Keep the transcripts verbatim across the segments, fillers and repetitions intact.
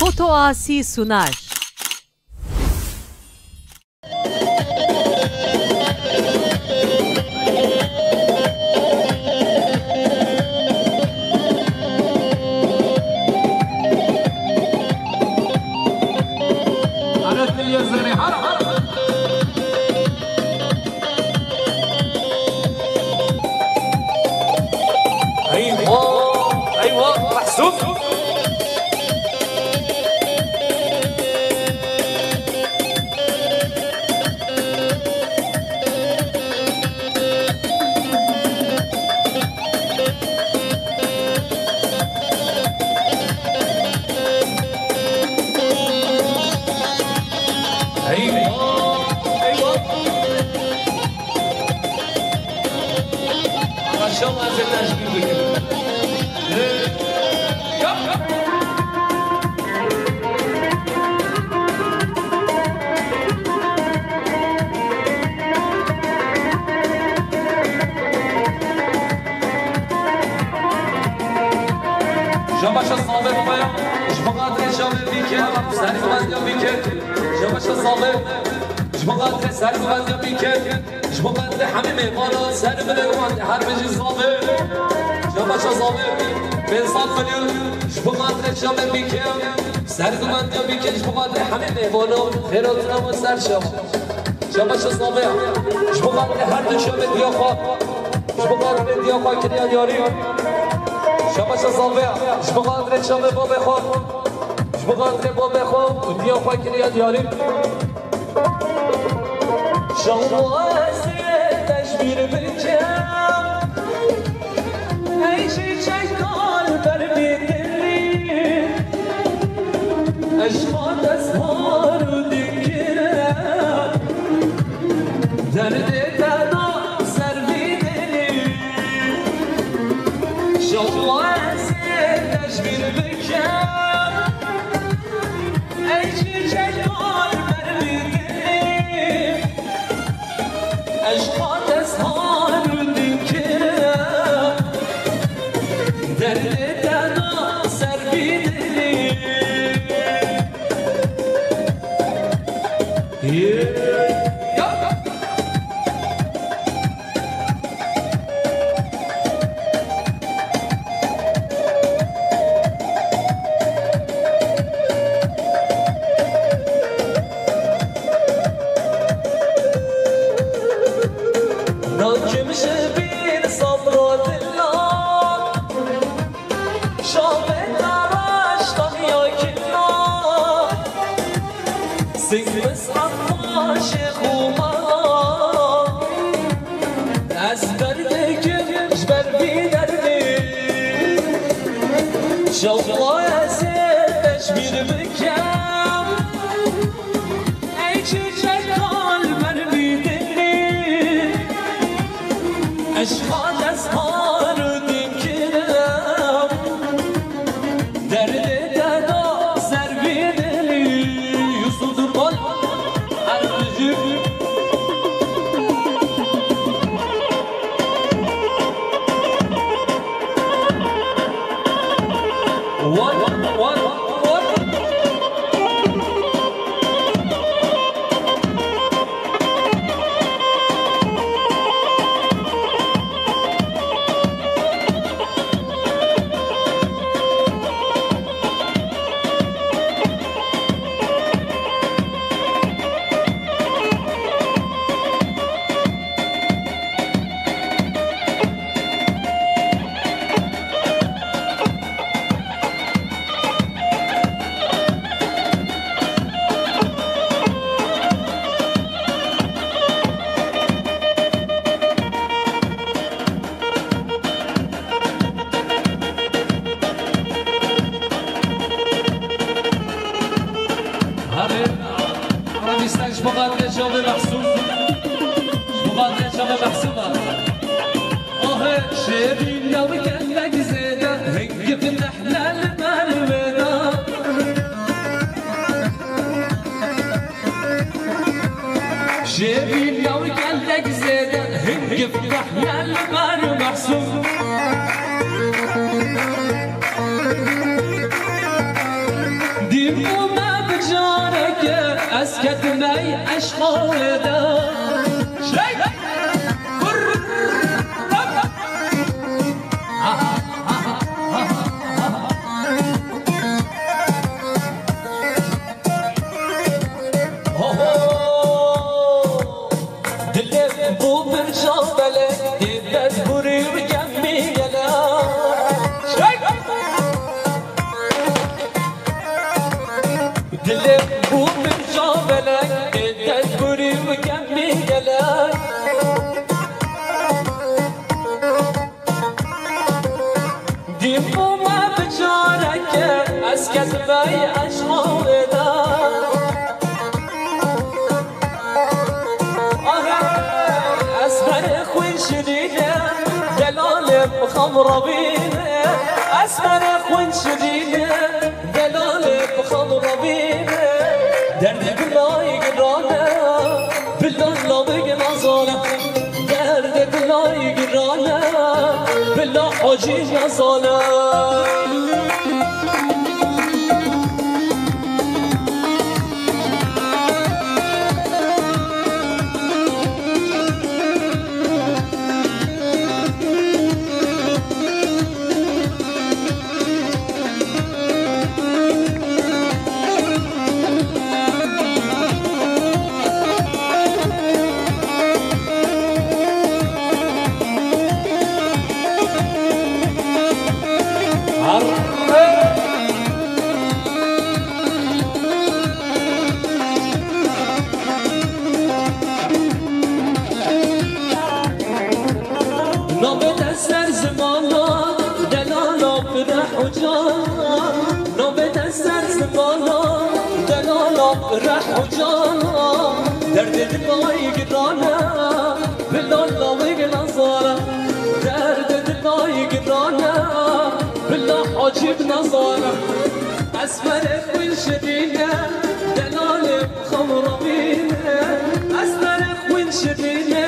Foto Asi sunar. Eywa, eywa, Mehsûd. Eywa, eywa. Maşallah, ez ê te ji bîr bikim. Yap, yap. Şabaşa sağlık baya, ji bo xatirê şamê bîke, serguvendiya bîke. Şabaşa sağlık, ji bo xatirê serguvendiya bîke. Ji bo xatirê hemî mêvana ser binê wan her bijî zavê. Şabaşa zavê, pênc sed milyon ji bo xatirê şamê bîke. Serguvendiya bîke ji bo xatirê hemî mêvana xêratina wan ser şama. Şabaşa zavê, ji bo xatirê her du şamê diya xwe. Ji bo xatirê diya xwe kiriya diyarî. Şabaşa zavê, ji bo xatirê şamê babê xwe. Ji bo xatirê babê xwe û diya xwe kiriya diyarî. Şawa ez ê te ji bîr bikim. Ey çiçek kal ber bî dilî. Eşqa dest har û dikirim. Derdê te da ser vî dilî. Şawa ez ê te ji bîr bikim. Ey çiçek kal ber bî dilî. Eşqa dest har û dikirim. Derdê te da ser vî dilî. Yeah. Nakim ji bîr sabra dila. Şamê te raştan ya kila. Sing mis'ab ma şêx û mala. Ez derdikim ji ber vî derdî. Şewqa ez ê te ji bîr bikim. Ey çiçek kal ber vî dilî. Eşqa dest har û dikirim. Derdê te da ser vî dilî. Yusuf Durbal, her bijî. Wan, wan, wan. Hadi, ara bir sen şu kadar çabuk mahsur. Şu kadar çabuk mahsur. Ah, şehrin yalı gelmek zede, hengifin ehlel merveda. Şevî law gelek zêde, hingif behlel ber mehsûm. Dîm Kedmey eşqa wê de. Şey! Kurr! Ho, ho! Dilê bû birca belê, dê dest burî û gemî gelê. Dilê bû birca belê, dê dest burî û gemî gelê. Dîm bû me bicareke, ez kedmey eşqa wê de. Ahe, ez her xwîn şirîne, delalê bi xem re bîne. Ez her xwîn şirîne, delalê bi xem re bîne. Derdê dilayê girane, bila lavê nazane. Derdê dilayê girane, bila hacî nazane. Navê te ser zimana, delala bi reh û can. Navê te ser zimana, delala bi reh û can. Derdê dilayê girane, bila lavê nazane. Derdê dilayê girane, bila hacî nazane. Ez merê xwîn şirîne, delalê bi xem re bîne. Ez merê xwîn şirîne,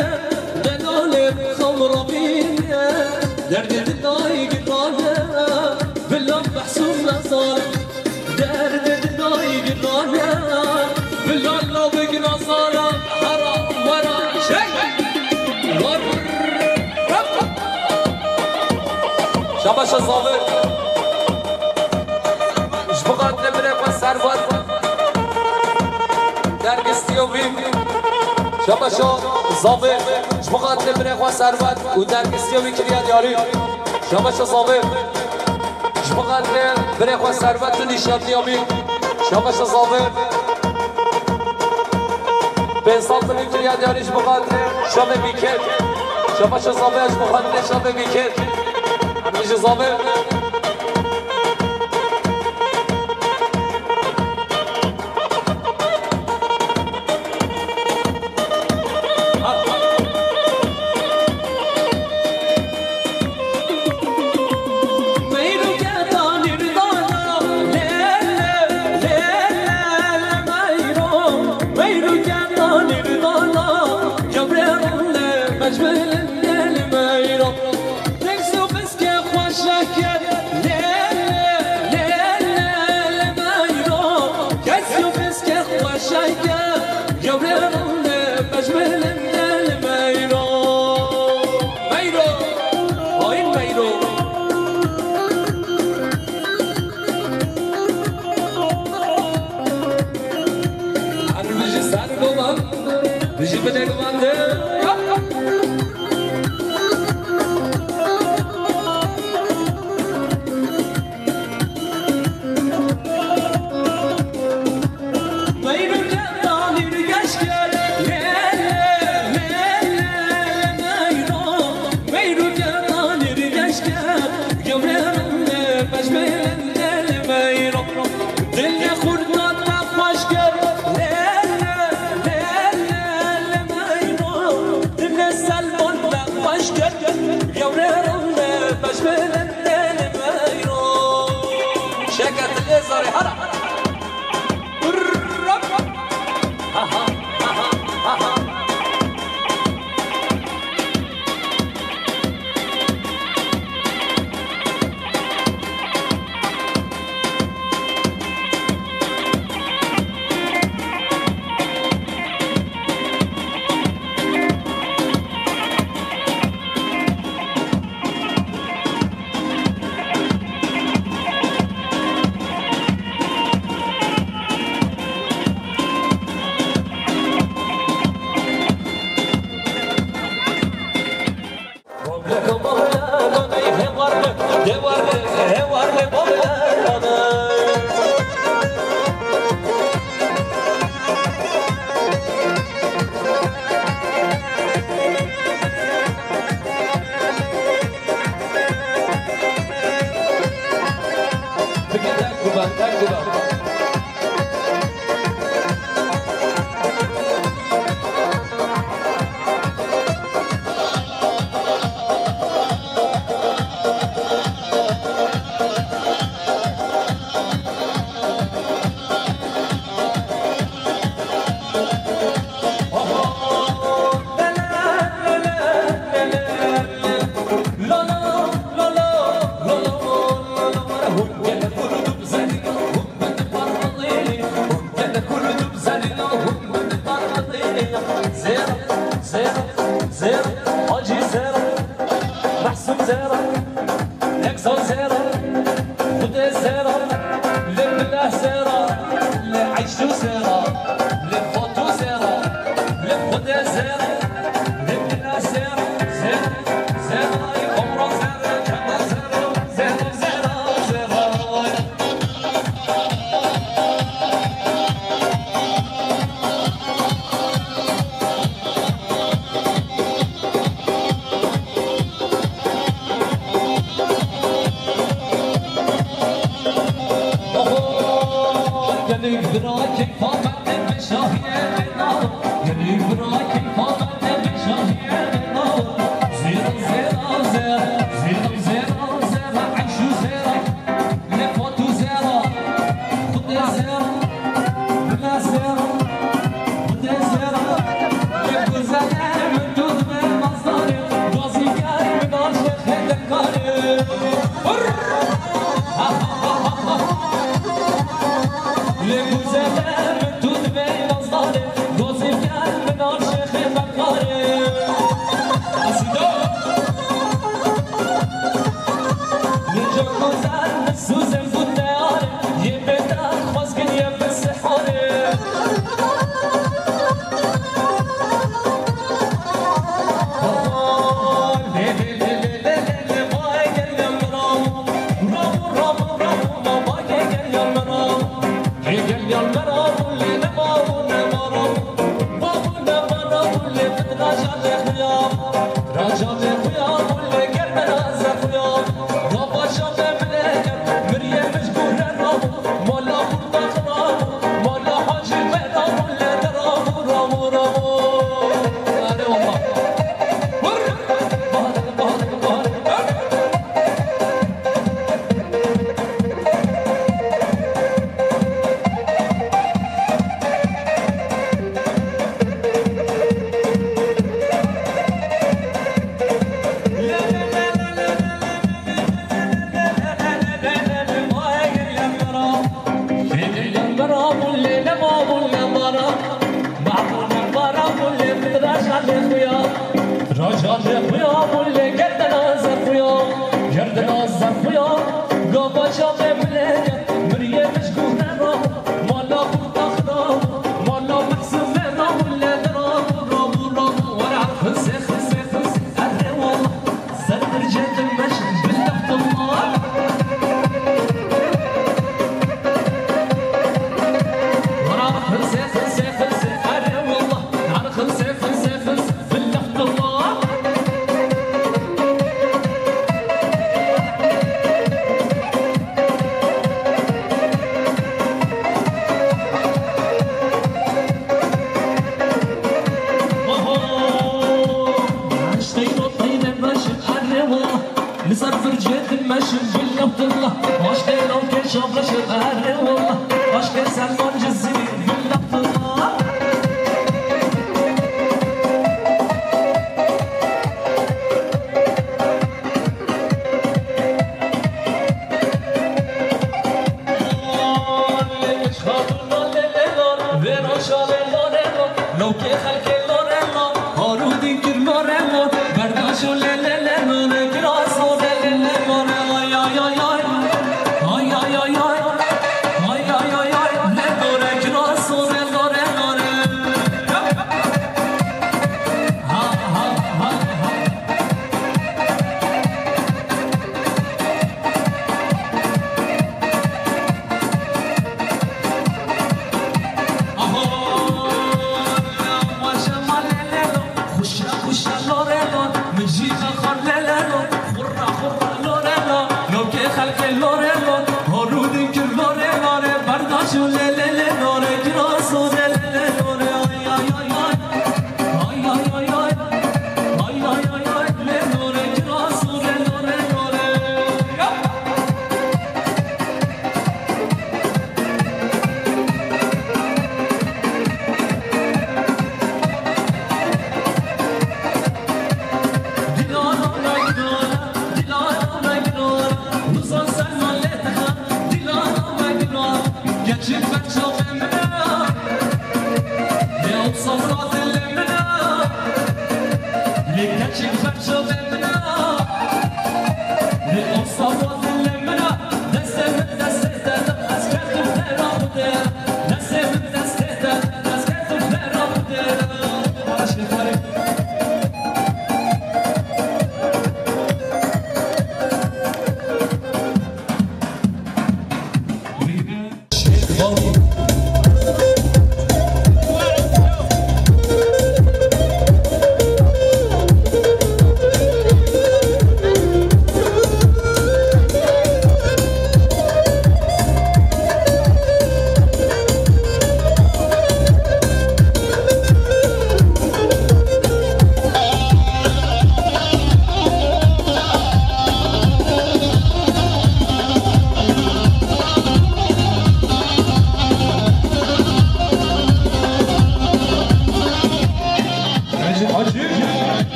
delalê bi xem re bîne. Derdê dilayê girane, bila behsûm nazane. Derdê dilayê girane, bila lavê nazane. Hera, wera, çek! War! Şabaşa Zavir. Ji bo xatirê birê xwe Serwet. Dergî Stiyovî. Şabaşa Zavir. Ji bo xatirê birê xwe Serwet û Dergî Stiyovî kiriye diyarî. Şabaşa Zavir. Ji bo xatirê birê xwe Serwet û nîşandiya wî. Şabaşa Zavir. Pênc sed milî kiriye diyarî ji bo xatirê şavê Bîkêr. Şabaşa Zavir ji bo xatirê şavê Bîkêr. Em ji Zavir. Bijî binêk mande. Dilê xurda te xweş kir, lê, lê, lê, lê, lê, meyro. Dilê Selman te xweş kir, gewrê rûnê beş bilin, lê, lê, meyro. Şeke dilê zarê hara. Ha, ha, ha, ha, ha. Zêr, zêr, zêr, Hacî Zêr, Mehsûm Zêr, Yeksan Zêr, Xwedê Zêr, lê Bila Zêr, lê Eyşû Zêr, lê Fatu Zêr, lê Xwedê Zêr, lê Bila Zêr, Zêr, Zêr, Omra Zêr, Kema Zêr, Zêr, Zêr, Zêr. Li ser fircê dimeşim, billah, billah. Aşkê navkê şabeş erê wallah. Aşkê Selman Cizîrî, billah, billah.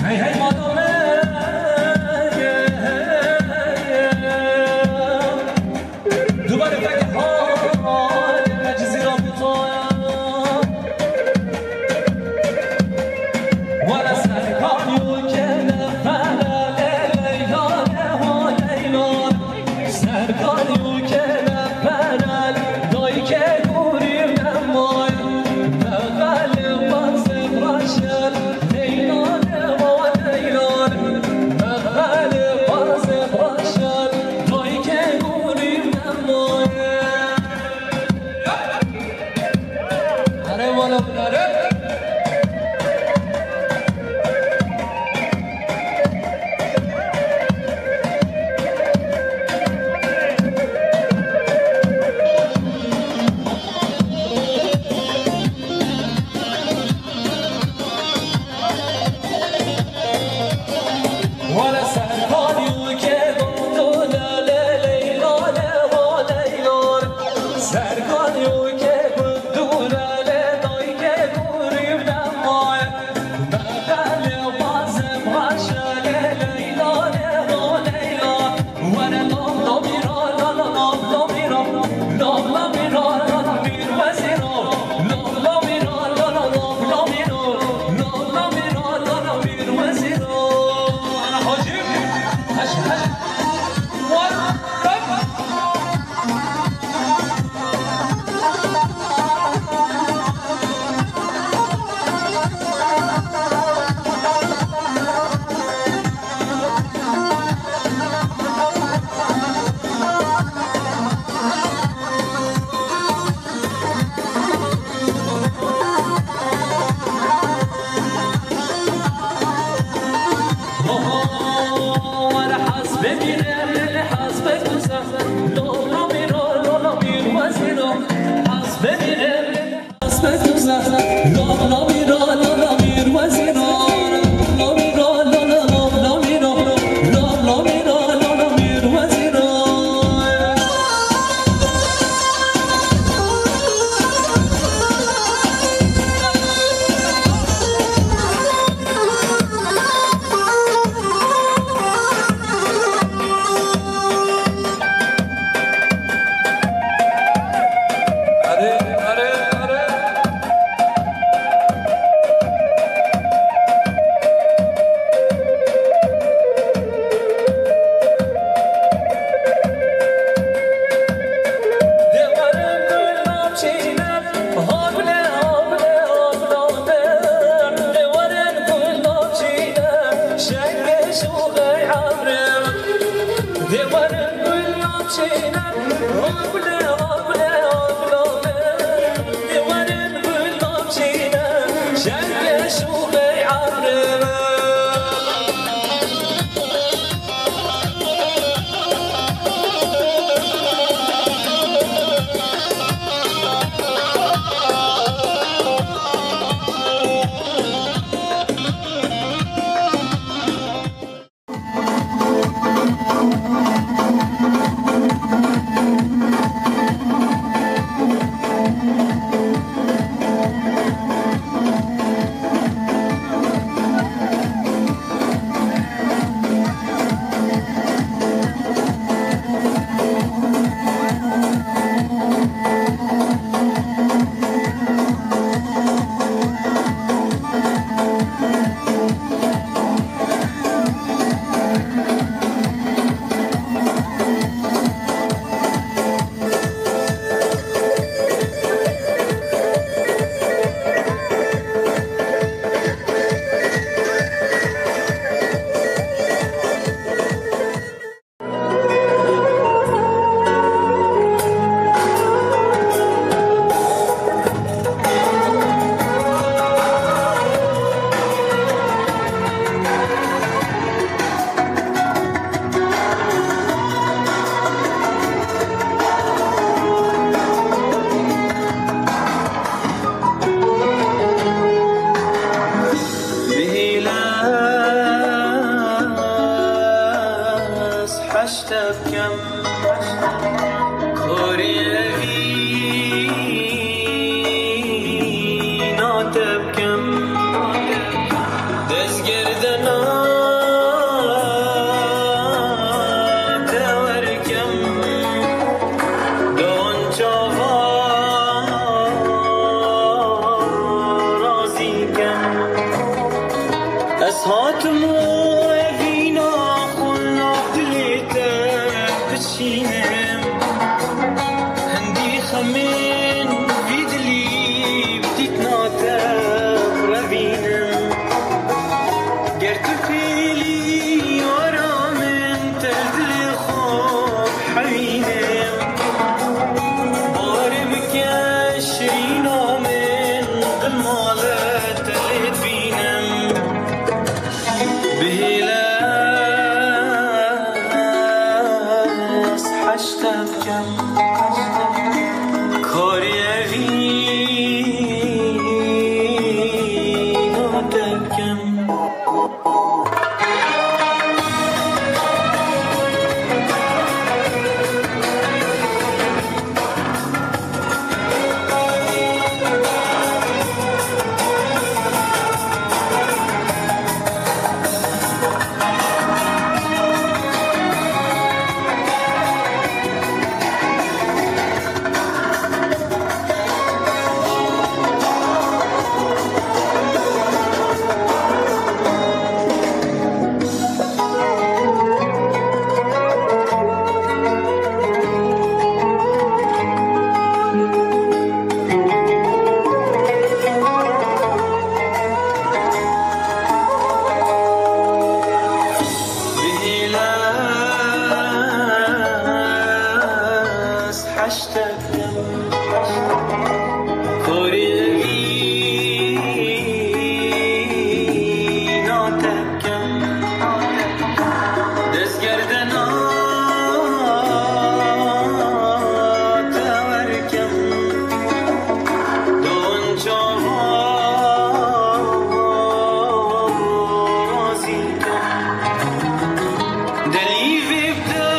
Hey, hey, madame. Dubare fek hal me Cizîra bû to. Were Serkan û kene fele Leyla ne ho Leyla. Serkan û kene fele dayke gurî me may. Mexel bazê raşel Leyla ne ho Leyla. Mexel bazê raşel dayke gurî me may. Are wala are. Were Serkanî û kê gotû lale Leyla, Leyla, Leyla. Serkanî û kê gotû lale dayke gurî me may. Mexelê bazê raşelê Leyla, Leyla, Leyla. Were lom lomî ro, lo lo lom lomî ro, lom lomî ro, lo lo mîr wezîro, lom lomî ro, lo lo lom lomî ro, lom lomî ro, lo lo mîr wezîro. Ana hacî, heş, heş. Were, lom. Te bikim, destgerdena te werkim, don çava razî kim. Ez hatim û evîna xwe nav dilê te biçînim. Hindî xemên vî dilî bi dîtina te revînim. Ger tu pêlî ara min te li dilê xwe hewînim. Bawer bike şirîna min, dil male te lê dibînim. Bihêle ez heşte bikim, karê evîna te bikim. Bihêle ez heşte bikim, karê evîna te bikim. Destgerdena te werkim, don çava razî kim. Delî vê bide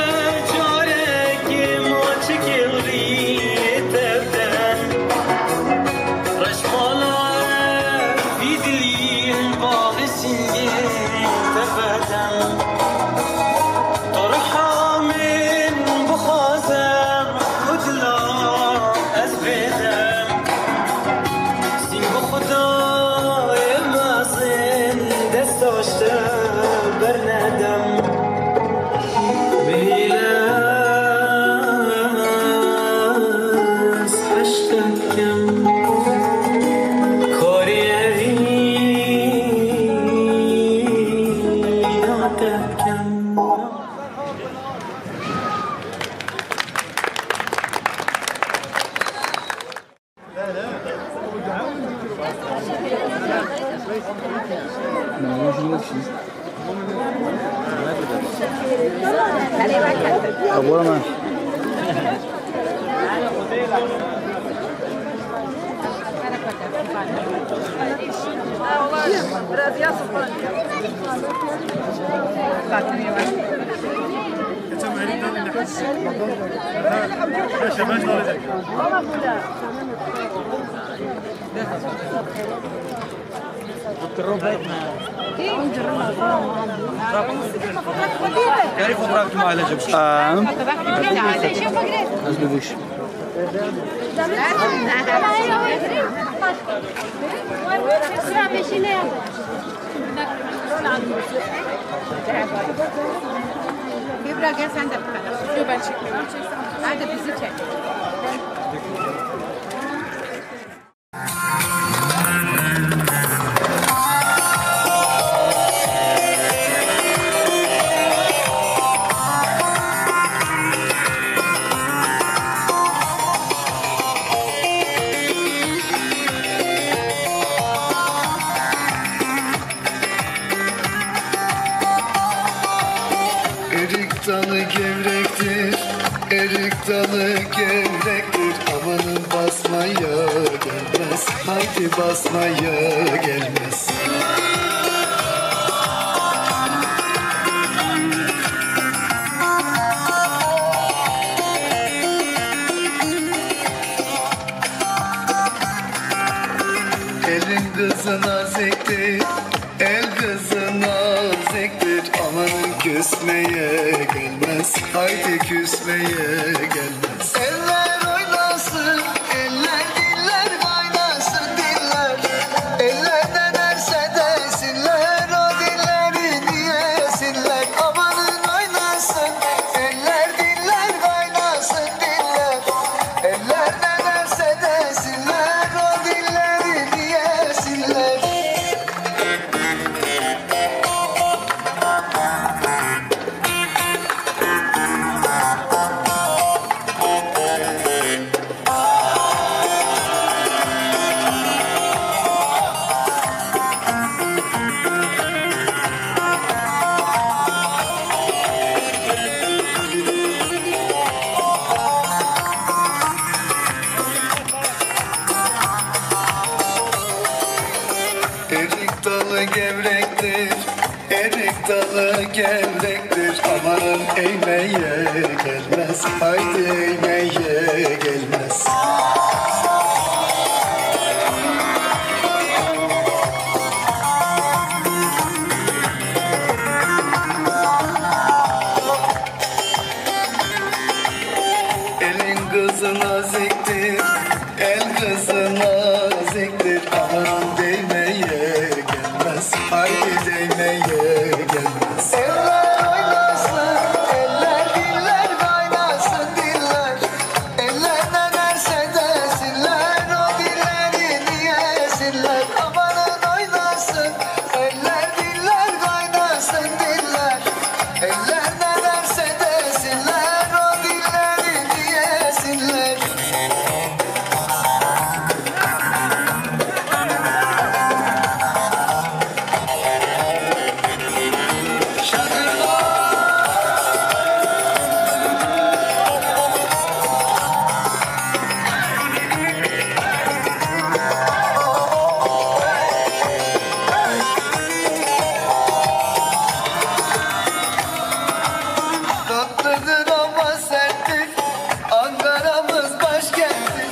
carekê, ma çi kêlrî te bide. Reşmala vî dilî, li balê sîngê te vedem. Tu riha min bixwazem, ku dila ez bêdem. Sîng bi Xwedayê mezin, dest daşte bernedem. Bihêle ez heşte bikim, karê evîna te bikim. Aa. Ez bi vîş. Kübra, gel sen de bu kadar. Yok, ben çekmiyorum. Hadi bizi çek. Erik dalı gevrektir, erik dalı gevrektir. Amanın basmaya gelmez, haydi basmaya gelmez. Elin kızı naziktir, el kızı naziktir. Amanın küsmeye gelmez, haydi küsmeye gelmez. Eller oynasın, eller diller kaynasın diller. Eller ne derse desinler, o dillerini yesinler. Amanın oynasın, eller diller kaynasın diller. Eller ne derse desinler, o dillerini yesinler. Erik dalı gevrektir, erik dalı gevrektir. Aman eğmeye gelmez, haydi eğmeye gelmez. Elin kızı naziktir, el kızı naziktir. Aman değmeye gelmez, haydi değmeye gelmez. Eller oynasın, eller diller kaynasın diller. Eller ne derse desinler, o dillerini yesinler. Amanın oynasın, eller diller kaynasın diller. Eller ne derse desinler, o dillerini yesinler. Tatlıdır ama serttir, Ankara'mız başkenttir.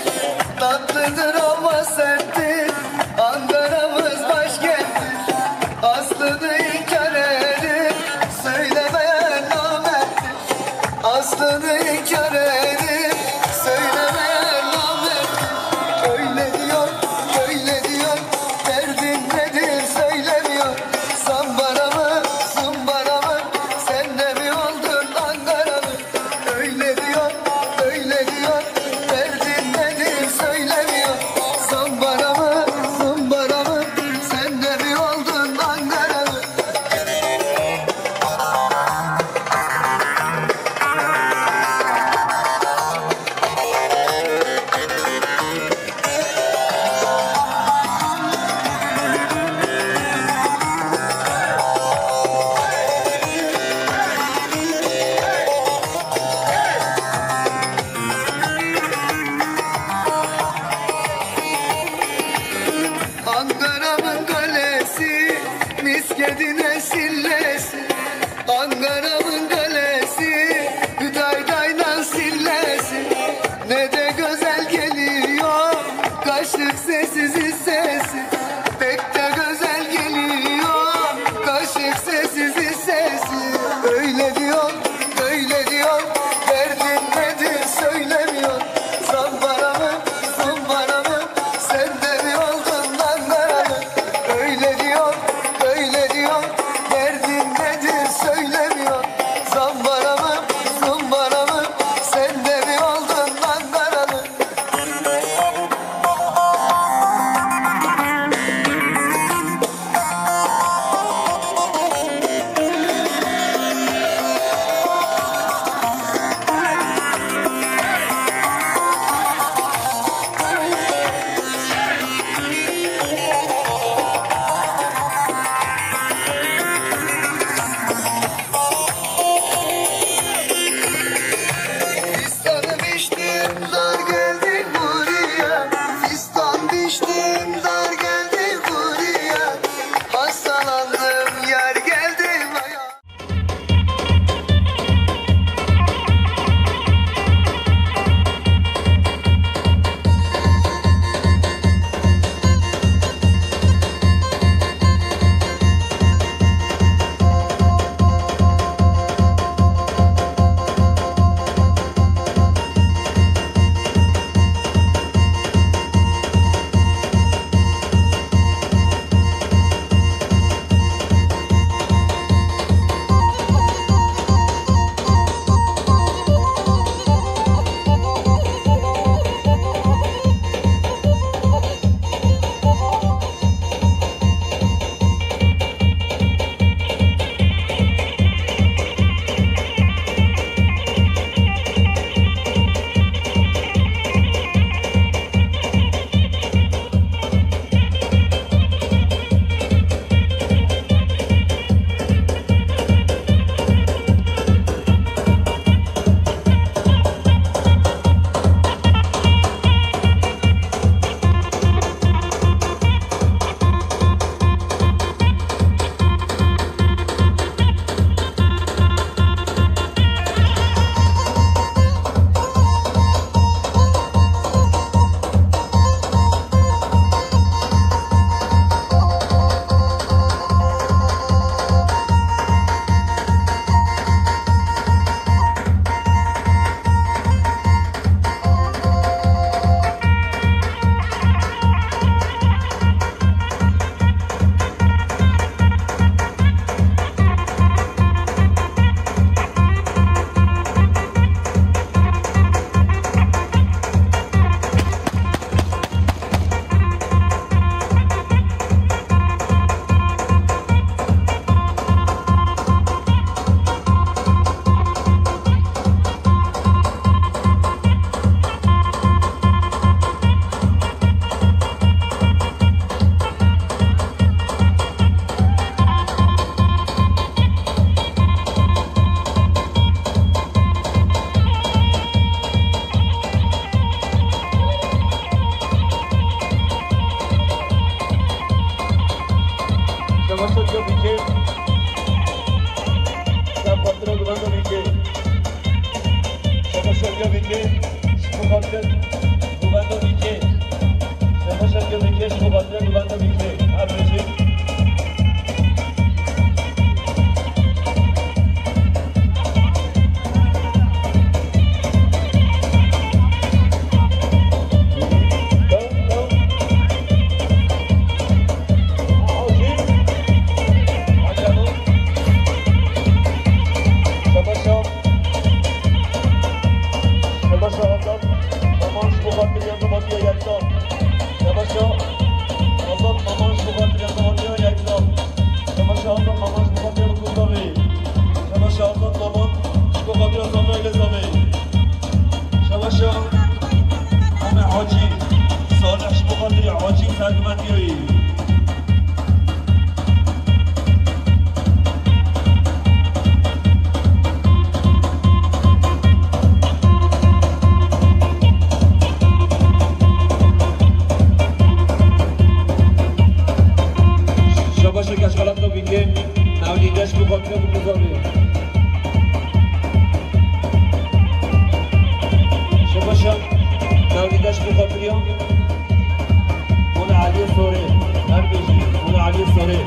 Tatlıdır ama serttir, Ankara'mız başkenttir. Aslını inkar edip söylemeyen namerttir. Aslını inkar edip söylemeyen namerttir. Öyle diyor, böyle diyor, derdin nedir söylemiyor. Zambara mı, zımbara mı, sen de mi oldun Ankara mı? Öyle diyor, böyle diyor, derdin nedir söylemiyor. Zambara mı, zımbara mı, sen de mi oldun Ankara mı? Ankara'mın kalesi, Misket'in esillesi. Ankara'mın kalesi, Hüdayday'dan sillesi. Ne de güzel geliyor kaşık sessiz sesi. Pek de güzel geliyor kaşık sessiz sesi. Öyle diyor, böyle diyor, derdin nedir söylemiyor. Zambara mı, zımbara mı, sen de mi oldun Ankara mı? Öyle diyor, böyle diyor, derdin nedir söylemiyor. Zambara mı, zımbara mı, sen de mi oldun Ankara mı? Şebaşa diya bike. Şebaşa diya bike. Şebaşa diya bike. Şebaşa diya bike. Şebaşa diya bike. Şebaşa diya bike. Her bicik. Şebaşa Azad, Maman ji bo xatirî Azad hatiye yekta. Şebaşa Azad, Maman ji bo xatirî Azad hatiye yekta. Şebaşa Azad, Maman ji bo xatirî Azad hatiye. Şebaşa Azad, Maman ji bo xatirî Azad hatiye yekta. Şebaşa Eme Hacî, Salih ji bo xatirî Hacî serdimetiyayî. Şebaşa Keşxelat da bike, Mewlîde ji bo xatirî Muzafî. Şebaşa Mewlîde ji bo xatirî Mûna Elî Sorê. Her bijî Mûna Elî Sorê.